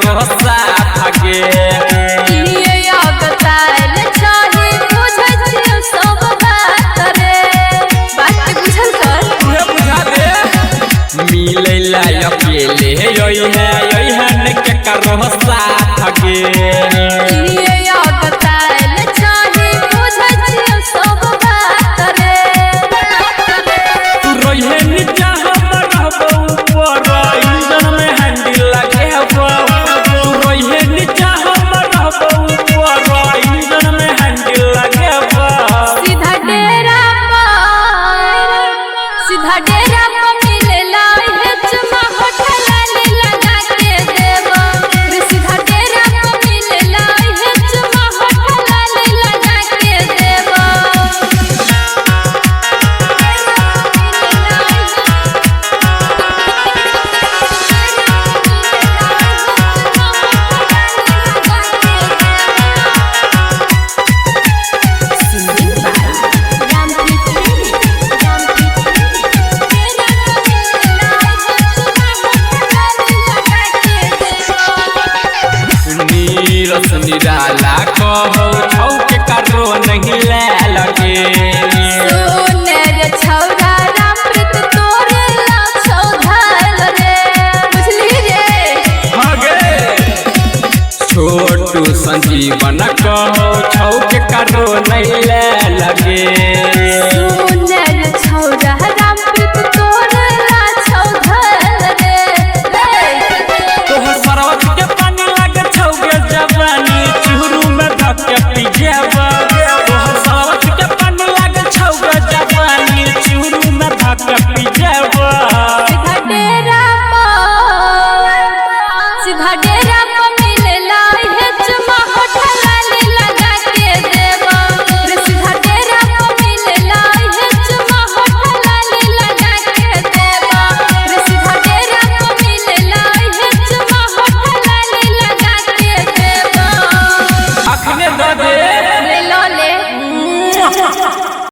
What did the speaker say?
करो साथ गे। मिलैला अकेले यही है यही है न के करो साथ गे। तू रहिए नीचा हम रहबो ऊपर, इंजन में हैंडल लगे हबो। तू रहिए नीचा हम रहबो ऊपर, इंजन में हैंडल लगे हबो। सीधा डेरा पर, सीधा डेरा पर मिलेला हे चुमा होठल लगा के देबो। सीधा डेरा पर मिलेला हे चुमा होठल लगा के देबो। नीरस निराला कहो छौ के करो नहीं ले लगे। सुने रे छौरा रामप्रीत तोरे लाछौ धल रे, बुझली रे। हगे छोटू संजीवन कहो छौ के करो नहीं ले लगे।